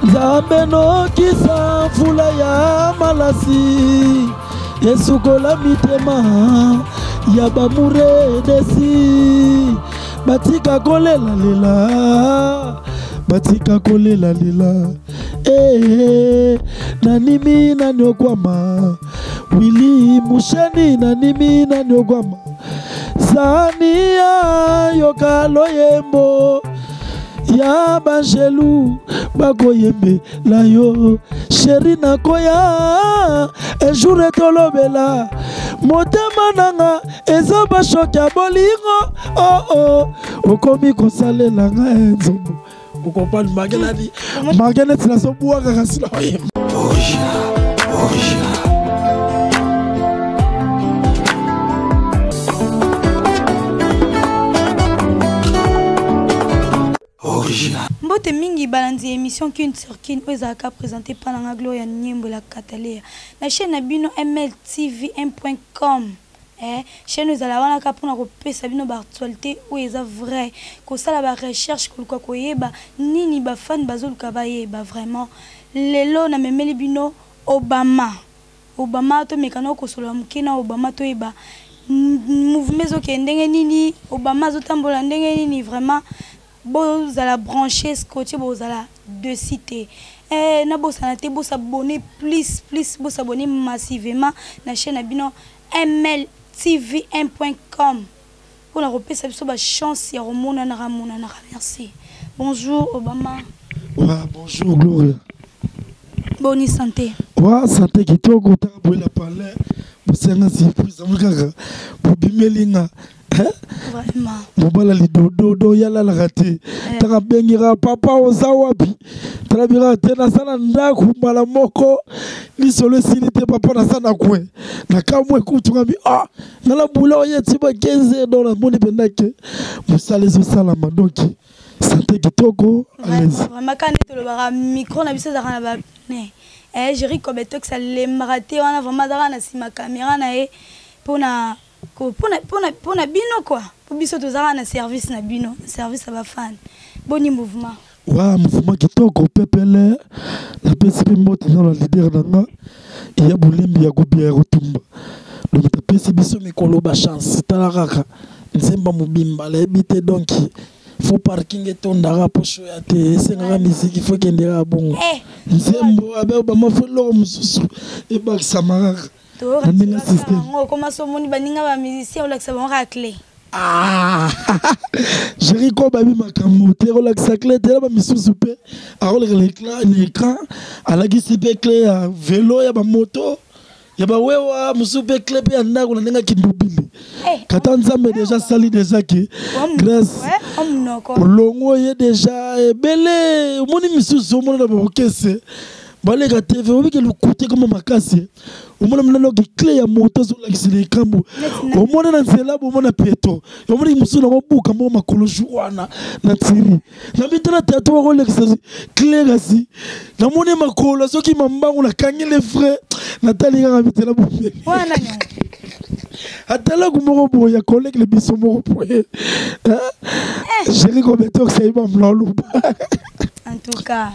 Nzambe nokisa mvula ya malasi esukola mitema ya bamuredesi batika kolelalela batika kolelalela ee nanimi naniokwama wili musheni nanimi naniokwama zania yoka loyembo ya banjelu bakoyembela yo sheri nakoya ejour etolobela motema nanga eza bashoki ya bolingo oh, oh. okomi kosalela nga nzombo okomprendre make nani make neti nazobwaka kasi na oyemba Original. Mbote mingi balandi ya émission Kin sur Kin oyo ezalaka présente pa nanga Gloria Nyembo la Kataleya na chaîne na bino MLTV 1.com. Eh, chaîne ezala wana kaka mpona kopesa bino baactualité oyo eza vrai, kosala ba recherche, koluka koyeba nini ba fan bazoluka bayeba vraiment. Lelo namemeli bino Obama. Obama tomeka na kosolola moke na Obama toyeba mouvement ezokende ndenge nini, Obama azotambola ndenge nini vraiment. Bozala branche scotché, bozala dessus te. Eh, nabosana te bosabonner plus plus, bosabonner massivement na chaîne na bino MLTV 1.com mpona kopesa biso ba chance ya komonanaka monanaka. Merci. Bonjour Obama. Ouais, bonjour Gloria. Boni santé. Ouais, santé kitoko taka boyela palais. Bosenga surprise kaka bobimeli nga. Mobala lidododo ye alalaka te ntango abengi kaka papa oza wapi tala bikaka te naza na ndako mbala moko lisolo esili te papa naza na kwe nakamwe kutu ngabi ah nala bula oye ti ba 15 donc namoni mpenza ke mosala ezosalama donc sante kitoko vraiment kaka nde tolobaka micro na biso ezalaka na bapne eh, Jerry Kobetox alembaka te wana vraiment azalaka na nsima kamera na ye mpona mpona bino quoi, po biso tozalaka na service na bino, service ya bafan. Boni mouvement? Wa mouvement kitoko pepele, napesi mpe mbote na leader na nga ya bolembi ya kobia ya kotumba, donc tapesi biso mikolo ba chance. Tala kaka nzemba mobimba nayebi te, donc faut parking etondaka poso ya te esengaka miziki fo ekendeka bongo nzembo abe Obama fo eloko mosusu ebakisama kaka na ndenge système yango. Okoma so omoni baninga ba musicien, olakisa bango kaka clé. Ah, Jericho babi makambo te kolakisa clé te na bamisusu mpe akolekela na écran alakisi mpe clé ya velo ya bamoto ya bawewa mosusu mpe clé mpe ya ndako na ndenge akindubili kata nzambe deja asali deja ke grâce olongo ye deja ebele. Omoni misusu omona na bakokese baleka tv obike lokute koma makasi, omona mnanoki clé ya moto azolakisa likambo, omona na nzela bomona pieto, omoni mosusu nango buka moko makolo jour wana na tiri na mitala tatu bakolekisa clé, kasi namoni makolo azokima mbangu, nakangi le vrai natali kaka mitela bomeli atalaku moko boye ya collègue le biso moko boye Jerry Kobetok sayiba mloluba. En tout cas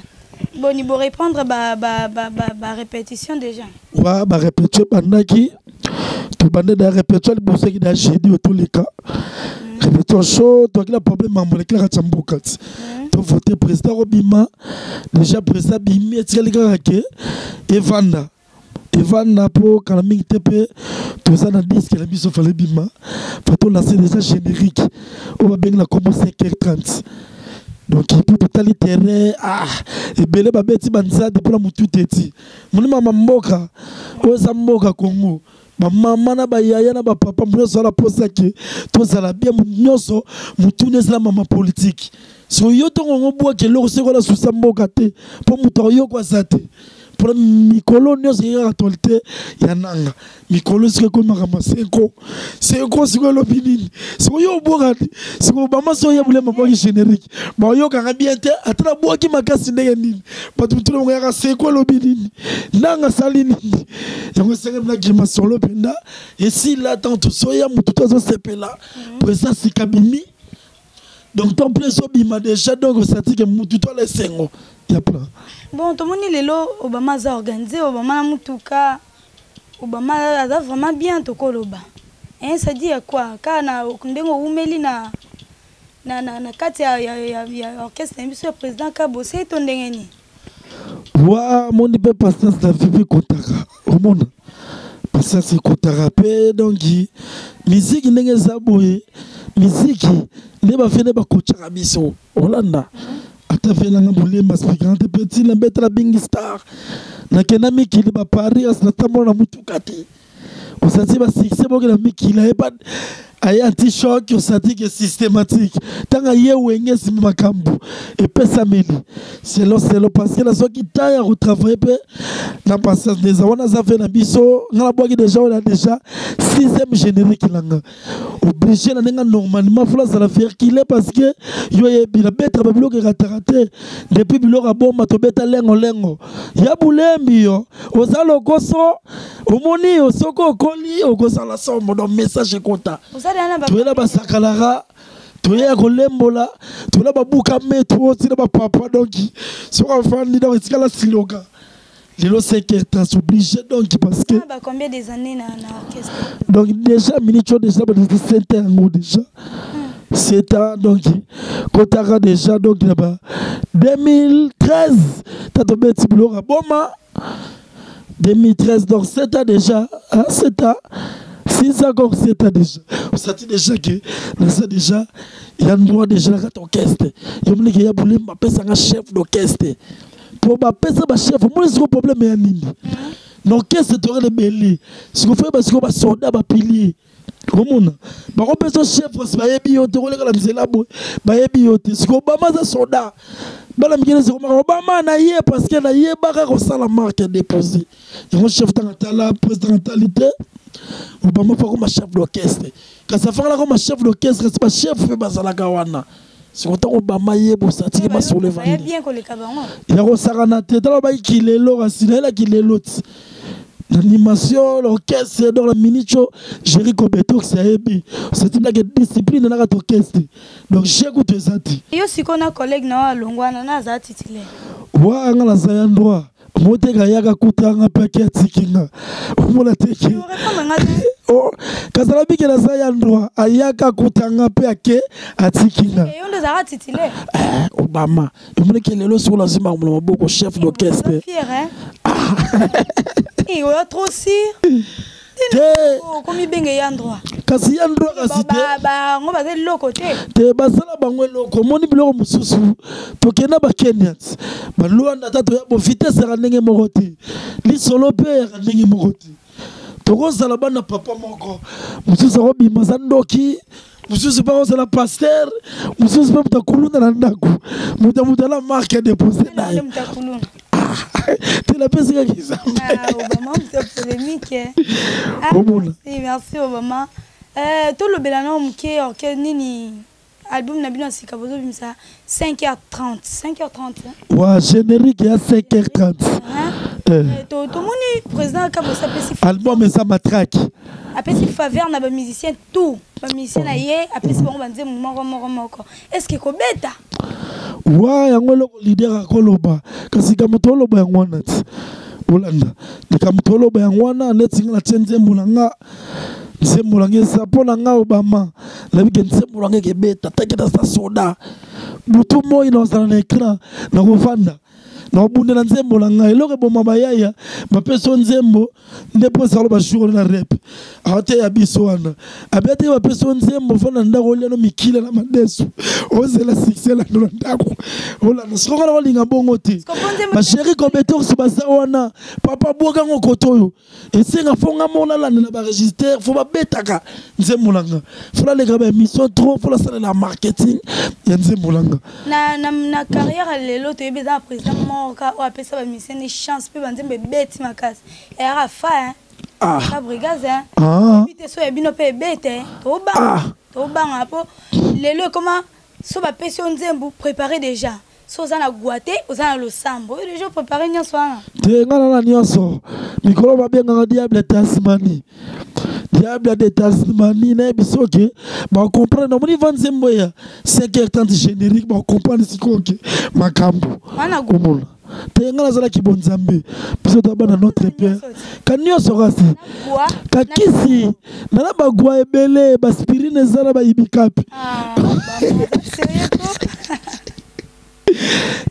boni bo répondre ba ba ba ba, ba répétition déjà? Wa ba répétition bandaki, tobande da répétition liboso eki da jeudi oyo toleka répétition chaud, toaki na problème mambo elekela kati ya mboka ti tovote président kobima déjà, président bimi etikali kaka ke evanda evanda mpo kala mingi te mpe toza na disque na biso fale bima, fa tolance déjà générique oyo babengi na kombo 5h30. Donc mpo totali terrain, ah ebele babeti banzadi mpona motu te ti moni mama mboka oyo eza mboka Congo, bamama na bayaya na bapapa nyonso ala mposa ke tozala bien, nyonso motuni ezala mama politike. So yo ntongo yango bwaki eloko soki wana susa mboka te mpo moto akoyoko aza te mpona mikolo nyonso eyaka actualité ya nanga mikolo soki ekomi makambo ya seko seko sikoyo elobi nini sikoyo yo obwaka sikoyo bama so oye bulema bwaki générique bayokanga bien te, ata nabwaki makasi ndenge nini bato mituna bango yaka seko elobi nini nanga asali nini yango esengeli nakima solo mpenza esila ntango tosoya motu to azosepela président sika bimi. Donc temps plein ezobima déjà, donc osati ke mutu to ala esengo ya plein. Bon, tomoni lelo Obama aza organisé, Obama na mutuka, Obama aza vraiment bien. Tokoloba, hein, ça dit ya quoi? Kaka na ndenge owumeli na kati ya orchestre na biso ya président Kabose, to ndenge nini? Wa moni mpe patience na vie mpe ekotaka, omona patience ekotaka mpe. Donc miziki ndenge eza boye, miziki nde bafie nde bakotaka biso. Olanda ata vie nanga bolemba spikanga te mpe ntina betala bingi star. Nakenda mikili, baparis, asi natambola na mutuka te. Osati basuccès boke na mikili, ayeba aye anti-choc. Osati ke systématique ntango aye Wenge, nsima makambo epesameli selo selo, parce que nazwaki temps ya kotravaille mpe na patience. Neza wana aza ve na biso. Nga nabwaki déjà oyo na déjà sixième générique nanga, obligé na ndenge normalement faut nazala verkile, parce que yo yebi nabetaka babiloko ekataka te. Depuis biloko abomba, tobeta lengolengo ya bulembi. Yo oza lokoso, omoni yo soki okoli okozala sombo. Donc message ekota, toyela basakalaka, toyeya kolembola, toyela babuka metu otina bapapa. Donc soki afandi, donc etikala siloka lelo 5h30, obligé. Donc parce que Bah, combien des années na orchestre? Donc déjà minute oyo déjà badesi 7 ans yango, déjà 7 ans. Donc kotaka déjà, donc na ba 2013 ta tobeti biloko aboma 2013, donc 7 ans déjà, hein, 7 ans, 6 ans, encore 7 ans déjà. Osati déjà ke naza déjà ya droit déjà na kati orchestre. Yo moniki ya bolemba apesanga chef d'orchestre, mpo bapesa bachef. Omoni siko problème ya nini na orchestre? Tokende ebele siko foyeba sikoyo basoda bapilier. Omona bakopesa chef kasi bayebi yo te, koleka na nzela boye bayebi yo te. Sikoyo Obama aza soda, bana mikili sikomaka Obama na ye, parce que nayebaka kosala marque déposé yango. Chef ntango atala, président atali te, Obama fa koma chef d'orchestre, kasi afangala koma chef d'orchestre, kasi bachef mpe bazalaka wana. Sikoyo ntango Obama ye bosatiki masolo evandi ya kosakana te. Tala baki kilelo, kasi nayelaki lelo ti l'animation, l'orchestre. Donc la minute Jerry Kobetox ayebi osatindaki discipline na kati orchestre, donc j'écoute eza te. Yo sikoyo na collègue na yo alongwana na aza titulaire? Wa nga naza ya droit, moteka ayaka kutanga mpe ake atiki nga. Omona teke kasi nabiki naza ya droit, ayaka kutanga mpe ake atiki nga. Yo nde ozalaka titulaire? Obama emonaki lelo sikoyo nazwi makambo na maboko, chef d'orchestre. Oya trop sûr. Te. Okomi ya droit. Kasi ya droit kasi te. Bango baza eloko te. Te, basala bango eloko. Omoni biloko mosusu, tokenda bakenians, balwanda, ata toya bo vitesse yaka ndenge moko te, lisolo mpe yaka ndenge moko te. Tokozala bana papa moko, mosusu akobima aza ndoki, mosusu mpe akozala pasteur, mosusu mpe moto akuluna na ndako, moto moto ala marque déposé na ye te. Napesi kaka exemple. Omona. Merci Obama. Tolobela nao moke orke nini, album na bino ya sika bozobimisa 5h30, 5h30. Wa générique ya 5h30. Tomoni président Kabosa apesi Album eza matrake. Apesi faveur na bamusicien, tout bamusicien na ye, apesi bango banzembo moko moko moko. Est ce que kobeta? Wa yango eloko leader akoloba, kasi likambo toloba yango wana ti olanda likambo toloba yango wana. Neti nga natie nzembo na nga, nzembo na nga eza mpo na nga Obama. Nayebi ke nzembo na nga ekebeta taki naza soda butu moi, nazala na écran, nakovanda, nakobundela nzembo na ngai. Eloko eboma bayaya, bapesi yo nzembo nde mpo ezala bajour na rep aoteya biso wana abia te. Bapesi yo nzembo, fanda ndako, olia no mikila na madesu, ozela succès lando na ndako. Olanda sikoyo ngana kolinga bongo te. Bachéri Kobetox baza wana, papa bwakango koto oyo esenga fo nga moko nalandela baregistre, fo babetaka nzembo na nga, fo naleka baémission trop, fo nasalela marketing ya nzembo na nga. Na carrière ya lelo, toyebi eza na président moko oyo apesa bamusicien ne chance mpe banzembo ebeti makasi, eyaka fa Fabregas. Ebi te so ya bino mpe ebete. Tobanga, tobanga mpo lelo ekoma so bapesi yo nzembo, préparé déjà. So oza na gwa te, oza na losambo. Oyo déjà préparé nyonso wana. Te, nga na nyonso. Mikolo babengaka diable Tasmanie. Diable de Tasmanie nayebi soki bacomprendre. Namoni va nzembo ya 5h30 générique, bacomprendre sikoyo ke makambo omona te. Nga nazalaki bonzambe, biso ta bana notre père ka nyonso, kasi kakisi nana bagwa ebele, baspirine eza na bayibikapi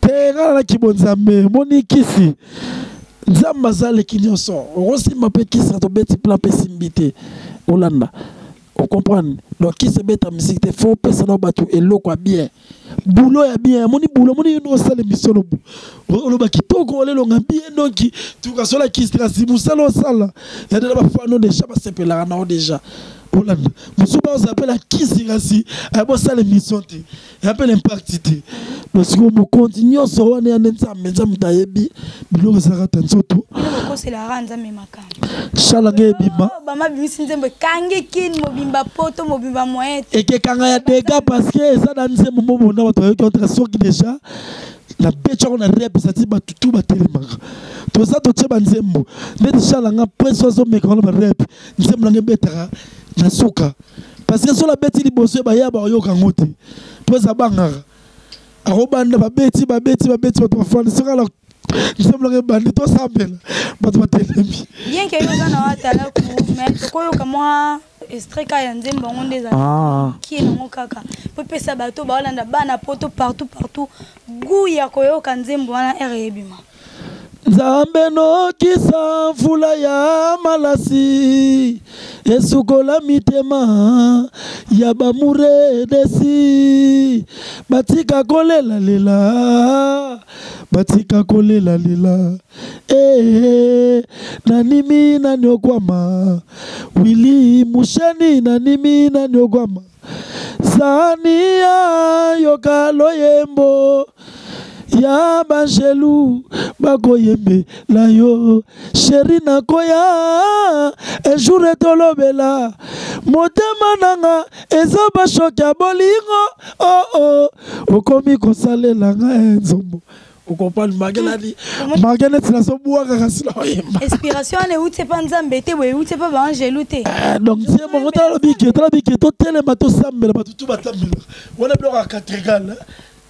te. Nga nalaki bonzambe, moni kisi, Nzambe azaleki nyonso. Okosimba mpe kisi, tobeti plan mpe esimbi te, olanda, ocomprendre. Donc kisi ebeta musique te, faut opesa na bato eloko ya bien, boulot ya bien. Amoni boulot, amoni yo osala émission, oloba kitoko, olelonga bien. Donc tukasola kisi, kasi mosala osala ya dela, bafano déjà basepelaka nao déjà. Olanda mosusu baoza mpe na kisi, kasi bosala émission te, ya mpe l'impact te. Donc sikoyo mokonzi nyonso wana ya nde Nzambe. Nzambe tayebi biloko ezalaka ta nzoto. Okoselaka Nzambe makambo. Salanga ebima. Bama bimisi nzembo, ekangi Kini mobimba, poto mobimba, moyen te. Ekekanga ya dega, parce que eza na nzembo mobonda, bato bayoki entre. Soki déjà nabeti yango na rep, ezati bato tu batelemaka. Toza totie banzembo neti salanga preso, azomeka wana barep. Nzembo nanga ebetaka na suka, parce que soki abeti liboso, baya bayoka yango te, mpo eza bangaka akobanda. Babeti, babeti, babeti, bato bafandi. Soki ala nzembo nanga ebandi, tosambela, bato batelemi. Bien que yo oza na watalaku, mais tokoyoka mwa extrait kaka ya nzembo yango nde ezala kie nango kaka, po epesa bato baolanda, bana poto partout partout, goût ya koyoka nzembo wana ere ebima. Nzambe nokisa mvula ya malasi, esukola mitema ya bamuredesi, batika kolelalela, batika kolelalela. Ee, nanimi naniokwama Wili Musheni, nanimi naniokwama Zania. Yoka loyembo ya banjelu bakoyembela yo, chéri. Nakoya un jour etolobela motema nanga, eza bashoki ya bolingo. Oh, oh, okomi kosalela nga nzombo, okomprendre makelani make neti nazobwaka, kasi naoyemba. Inspiration wana euti epa Nzambe te boye, euti epa baangelu te. Donc nzembo yango, tala lobiki, tala biki, totelema, tosambela, bato tu batambelaka wana biloko ya cathédrale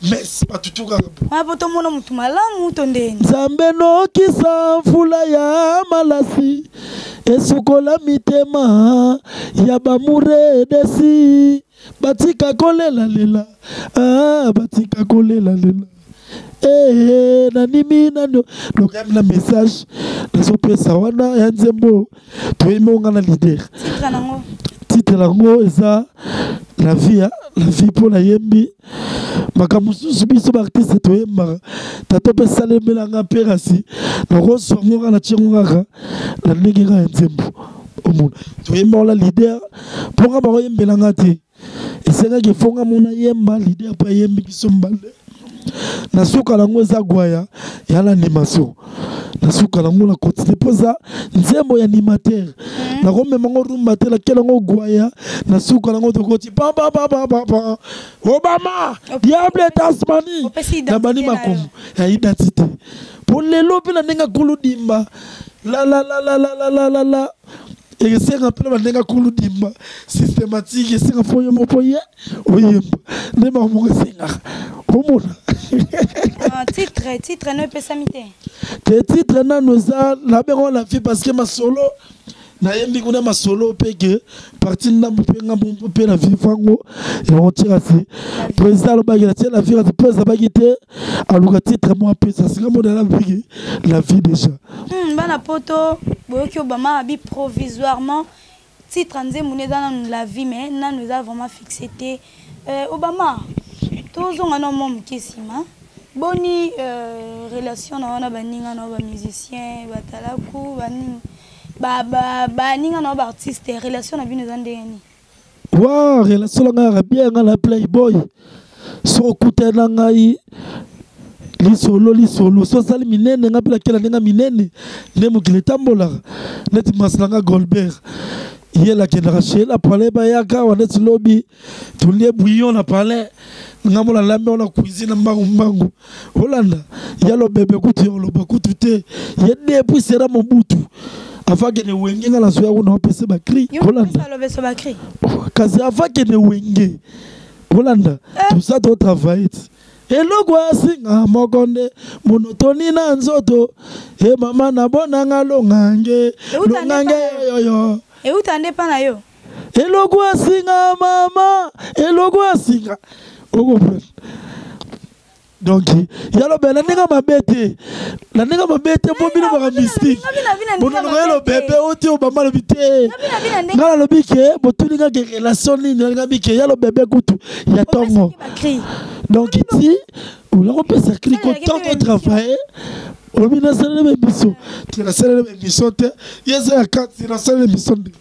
mais bato tu kaka. Wana po tomona motu malamu to ndeni. Nzambe nokisa mvula ya malasi, esukola mitema ya bamuredesi, batika kolelalela, ah, batika kolelalela. Eh, nanimi nano. Donc yami na message nazopesa wana ya nzembo toyembi onga na leader. Titre nango? Titre yango eza La vie. La vie, mpo nayembi makambo mosusu biso baartiste toyembaka. Tata mpe esalemelanga mpe, kasi nakozwa ngo kaka, natie ngo kaka na ndenge kaka ya nzembo. Omona toyemba wana leader, mpo nga bakoyembelanga te, esengaki efonga mona yemba leader mpo ayembi biso mbale. Na suka nango eza gwaya ya na animation. Na suka nango na continue, mpo eza nzembo ya animateur. Nakomema ngo rumba te, nakela yango gwaya. Na suka nango tokoti pampampampampa, Obama diable Tasmanie na bani makombo ya identité, mpo lelo mpe na ndenge akulu dimba la esenga mpe na bandenge akulu dimba systématique, esenga fo yo moko ye oyemba nde makambo moko esengaka omona. Titre no epesami te? Te, titre nano eza nabengo La vie, parce que masolo nayembi kuna, masolo mpe ke parti ndambo mpe ngambo mpe na vie fango yango tia. Kasi président alobaki natie La vie, kasi président abaki te, aluka titre mo apesa. Singa mona nabiki La vie déjà. Bana poto, boyoki Obama abi provisoirement titre nzembo eza nanu La vie, mais nanu eza vraiment fixé te. Obama, tozonga na mwa moke nsima. Boni relation na wana, baninga na bamusicien, batalaku, banini, baninga na baartiste, relation na bino eza ndenge nini? Wa relation na ngai yaka bien. Ngai na playboy, so okutani na ngai, lisolo lisolo, so osali minene, ngai mpe nakela ndenge minene nde mokili etambolaka. Neti masi na ngai Golbert. Ye nakendaka chez na palais, bayaka awa neti lobi tolie bouillon na palais, nga mona lambi wana cuisine mbangu mbangu. Olanda ya lobebe kutu ya oloba kutu te, ye depuis sera Mobutu avant kende Wenge, nga nazoya kuna opesa bacri. Olanda, kasi avant kende Wenge, olanda, toza totravaille ti eloko asinga moko nde monotoni na nzoto e mama nabonanga longange longange yoyo. Euta nde mpa na yo. Eloko asinga mama, eloko asinga, ocomprendre? Donc yalobe na ndenge mabe te, na ndenge mabe te, mpo bino baka mystique bonoloka ye lobebe o te. Obama alobi te, nga nalobi ke botuni kaka relation nini, nalinga ke ya lobebe kutu ya ntongo. Donc ti olakopesa cri ko ntongo travaille, olobi nasaleli baémission te, nasaleli baémission te, ye eza ya kati, nasaleli émission nde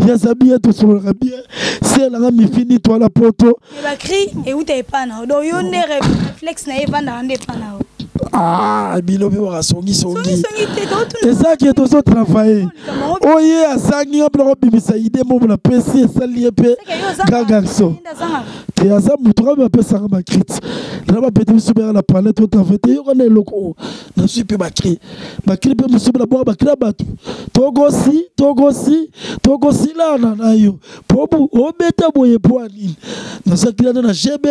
ye aza bien, tosololaka bien, selanga mifini toala poto. Bacri euta epa na yo, donc yo nde réflexe na ye evandaka nde epa na yo. Ah, bino mpe baka songisongi, ezaki tozotravaille oye azangi nga mpona kobimisa ide momo napesi esali ye mpe grand garçon te, aza motu kaka bapesaka bacrite na bapete biso beyaka na palais, totravaille te, yoka na eloko oyo nazwi mpe bacri, bacri mpe mosusu na bwaka bacri ya bato, tokosi tokosi tokosilana na yo po obeta boye po anini. Nazwaki wana na GB,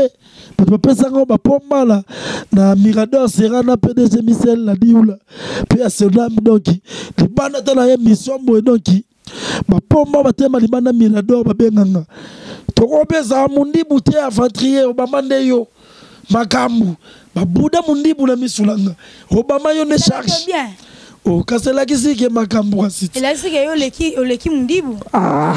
bato bapesanga bapombala na Mirador Sera na PDG Michel na Diula mpe ya Senam. Donc libanda ta na ye mission boye, donc bapomba batema libanda Mirador, babenganga tokopesa Mundibu te, aventurier Obama nde yo makambo babuda Mundibu na misulanga Obama yo nde charge kasi elakisi ke makambo kasi. Elakisi ke yo oleki Mundibu. Ah,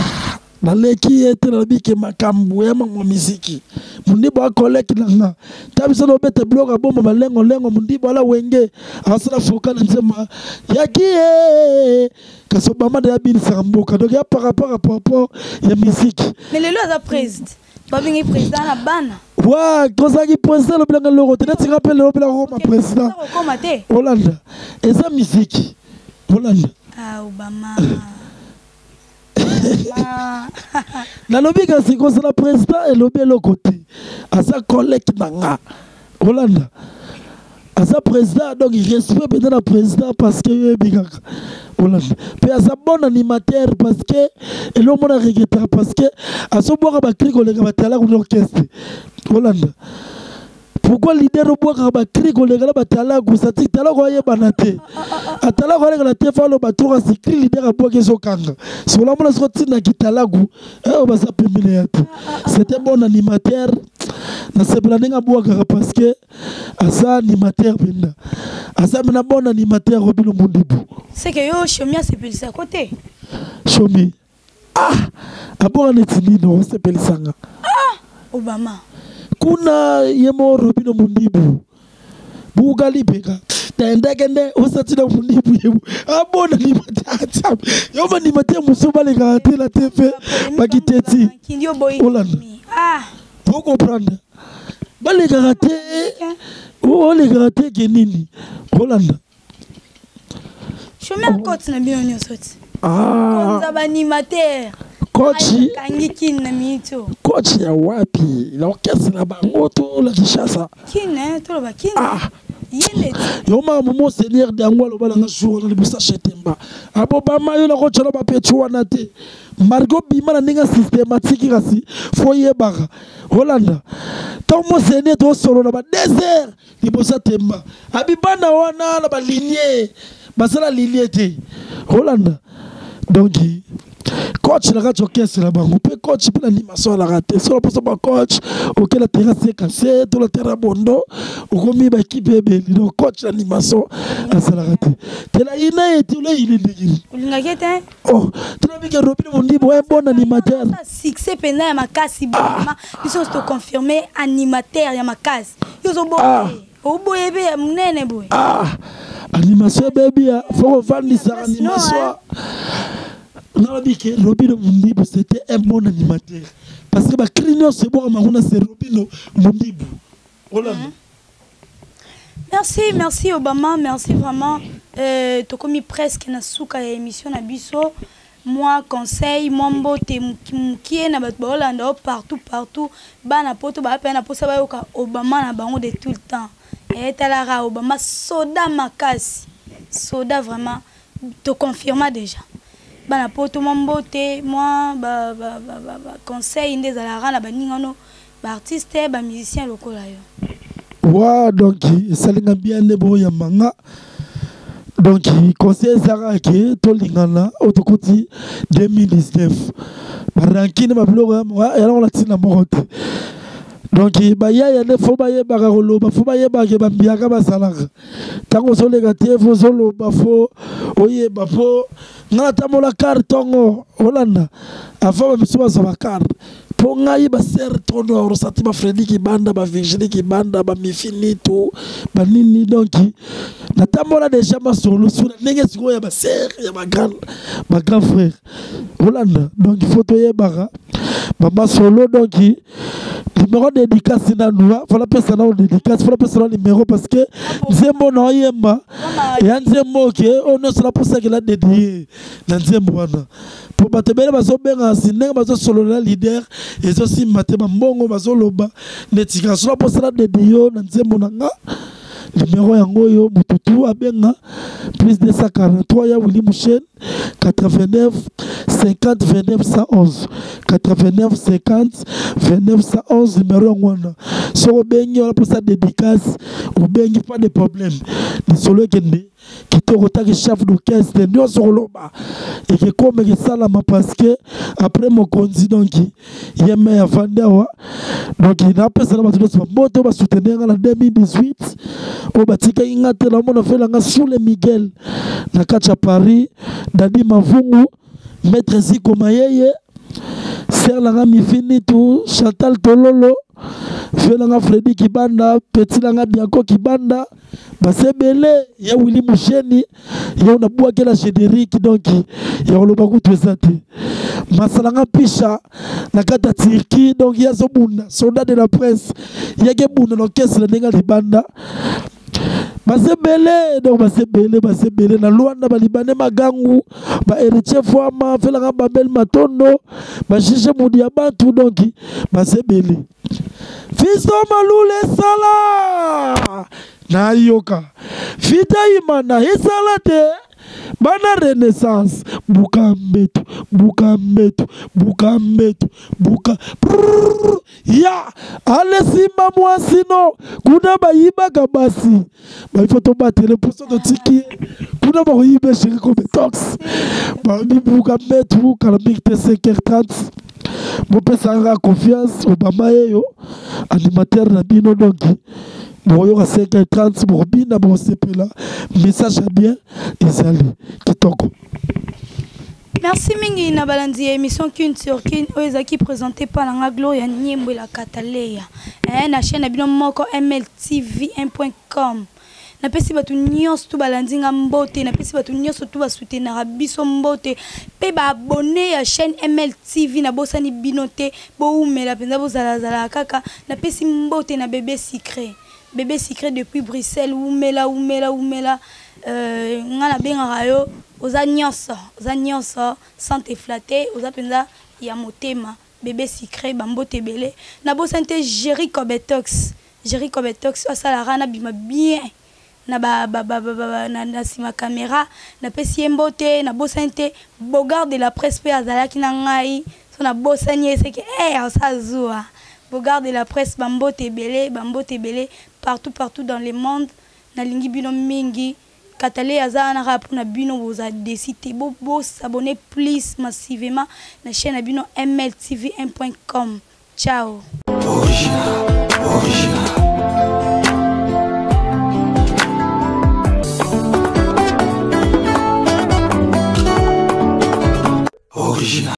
naleki ye te, nalobi ke makambo ya mamwa miziki, Mundibu akoleki na nga ta biso nobeta biloko abomba balengolengo. Mundibu ala Wenge asala foka na nzemba yaki ye, kasi Obama nde abinisaka mboka, donc ya par rapport à par rapport ya miziki. Mais lelo aza président, babengi président na bana. Wa tozalaki président, alobelanga eloko te, netinga mpe lelo mpela kokoma président. Kokoma te. Olanda, eza miziki, olanda. Ah, Obama. Nalobi kasi kozala président elobi eloko te, aza collègue na nga, olanda, aza président, donc respect mpenza na président parce que yoyebi kaka, olanda mpe aza bon animateur parce que eloko mona regrettaka parce que azobwaka bacri koleka batalaka na orchestre. Olanda, pourquoi leader obwakaka bacri koleka na batalaku? Sati talaku ayebana te, atalaku aleka na te, fa aloba to kasi cri leader abwaki ezokanga sokola mona soko ntinaki talaku oyo baza pembeni ya te. C'était bon animateur, nasepela ndenge abwakaka parce que aza animateur mpenza, aza mena bon animateur Robino Mundibu. C'est que yo Shomi asepelisako te. Shomi, ah, abwaka neti nini osepelisanga? Ah, Obama. Kuna ye mo Robino Mundibu bugali beka tendekende osatina Mundibu ye abona animateur, yo animateur mosusu balekaka te na TV bakiteti. Olanda, po comprendre balekaka te, olekaka te ke nini, olanda. Shomi akoti na bino nyonso ti konza baanimateur. Coach. Kangi Kine na miniti oyo. Coach ya wapi? Na orchestre na bango to la Kinshasa? Kine, toloba Kine. Ah. Ye neti. Yo makambo monseigneur Dango aloba nanga jour wana liboso Chetemba, abobama yo nakotyala bapeti wana te, margo bima na ndenge systématique, kasi fo yebaka, olanda ntango monseigneur tosolola ba 2 heures liboso atemba, abibanda wana na balinie basala linie te, olanda. Donc coach na kati orchestre na bango mpe coach mpe na animation alaka te. Solo mposo bacoach okela terrasse kase to la terra bondo, okomi baekipe ebeli, donc coach na animation azalaka te te na ina ye te olayini ndenge. Olingaki te. Oh, tolobiki Robin Mondibo un bon animateur. Succès mpenza ya makasi boma biso nyonso toconfirme, animateur ya makasi, yo ozoboye, oboye mpe ya monene boye. Ah, animation ebebi ya fo kovandisaka animation. Nalobi ke Robino Mundibu c'était un bon animateur parce que bacri nyonso ebwakama kuna, c'est Robino Mundibu, olanda. Merci, merci Obama, merci vraiment. Tokomi presque na suka ya émission na biso. Mwa conseil, mwa mbote mokie na bato baolanda yo partout partout, bana poto baa mpe na mposa bayoka Obama na bango de tout le temps. Etalaka Obama soda makasi, soda vraiment toconfirma déjà. Bana poto, mwa mbote, mwa ba conseil nde ezalaka na baningano, baartiste, bamusicien lokola yo. Wa, donc esalinga bien nde boyamba nga. Donc conseil ezalaka ke tolingana. Oyo tokoti 2019, barancune, babiloko yango na ntina moko te. Donc bayaya nde faut bayebaka koloba, faut bayebaka bambiaka bazalaka. Ntango ozoleka te, faut ozoloba, faut oyeba. Mpo nga natambola car ntongo olanda avant bamisu bazwa bacar, mpo ngai basere tono rosati, bafredi Kibanda, bavirginie Kibanda, bamifinitu, banini. Donc natambola déjà masolo suna ndenge sikoyo ya basere ya bagrand frère olanda. Donc il faut toyebaka bamasolo. Donc numéro dédicace nanu, faut napesa nano dédicace, faut napesa nano numéro, parce que nzembo na oyemba ya nzembo oke oyo nyonso naposakela dédie na nzembo wana, mpo bato ebele bazobenga si ndenge bazosolola na leader ezosimba te, bambongo bazoloba neti kaka. So naposala dédie yo na nzembo na nga, numéro yango oyo motutu abenga: plus 243 ya Willi Mushen, 89 50 29 111, 89 50 29 111. Numéro yango wana, soki obengi wana mposa dédicace, obengi, pas de problème, lisolo ekende kitoko. Taki chef d'orchestre nyonso koloba ekekoma, ekesalama, parce que après mokonzi, donc ye me avandi awa. Donc napesa na bato nyonso bambote oyo basoutenir nga na 2018, oyo batikaki nga te. Namona felanga Sule Miguel na kati ya Paris, Dadi Mavungu, Maître Ziko Mayeye, ser nanga Mifinitu, Chantal Tololo, fe nanga Fredi Kibanda, petit nanga Bianco Kibanda, basebele ya Willi Musheni ye nabwakela générique. Donc ya koloba kutu eza te. Masalanga Pisha na kati ya Turquie, donc ye azobunda, soldat de la presse, yaki ebunda na orchestre ndenge ya libanda. Basebele, donc basebele, basebele na Lwanda, balibane magangu, bahéritier Fwama, felanga Babel Matondo, bajuge mudi ya bantu. Donc basebele Fisto Malula esala nayoka Fita Imana esala te. Bana Renaissance, buka mbetu, buka mbetu, buka mbetu, buka. Prrr, ya alesimba mwasino kuna bayibaka basi baifo tobatele mposo totiki ye kuna bakoyiba chéri kobetox babibuka mbetu. Kala mingi te, 5h30, bopesaka confiance. Obama yeyo animateur na bino. Donc bokoyoka 5h30, bokobina, bokosepela, message ya bien ezali kitoko. Merci mingi na balandi ya émission Kin sur Kin oyo ezalaki présenté par nanga Gloria Nyembo la Kataleya, na chaîne na bino moko MLTV 1.com. Napesi bato nyonso tu balandi nga mbote, napesi bato nyonso tu basoutenaka biso mbote, mpe baabonné ya chaîne MLTV, nabosani bino te. Bowumela mpenza, bozalazala kaka. Napesi mbote na Bébé Secret, Bébé Secret depuis Bruxelles. Wumela, wumela, wumela. Nga nabengaka yo, oza nyonso, oza nyonso, sans te flatter, oza mpenza ya motema. Bébé Secret, bambote ebele. Nabosani te Géri Cobetox, Géri Cobetox asalaka nabima bien na ba, ba, ba, ba, ba, na nsima caméra, napesi ye mbote. Nabosani te Bogard de la presse mpe azalaki na ngai. So nabosani ye seke hey, aza zuwa Bogard de la presse. Bambote ebele, bambote ebele partout partout dans le monde. Nalingi bino mingi. Katale aza wana kaka mpona bino. Boza desi te, bosabonner plus massivement na chaîne na bino MLTV 1.com. Ciao. Original, original. Original.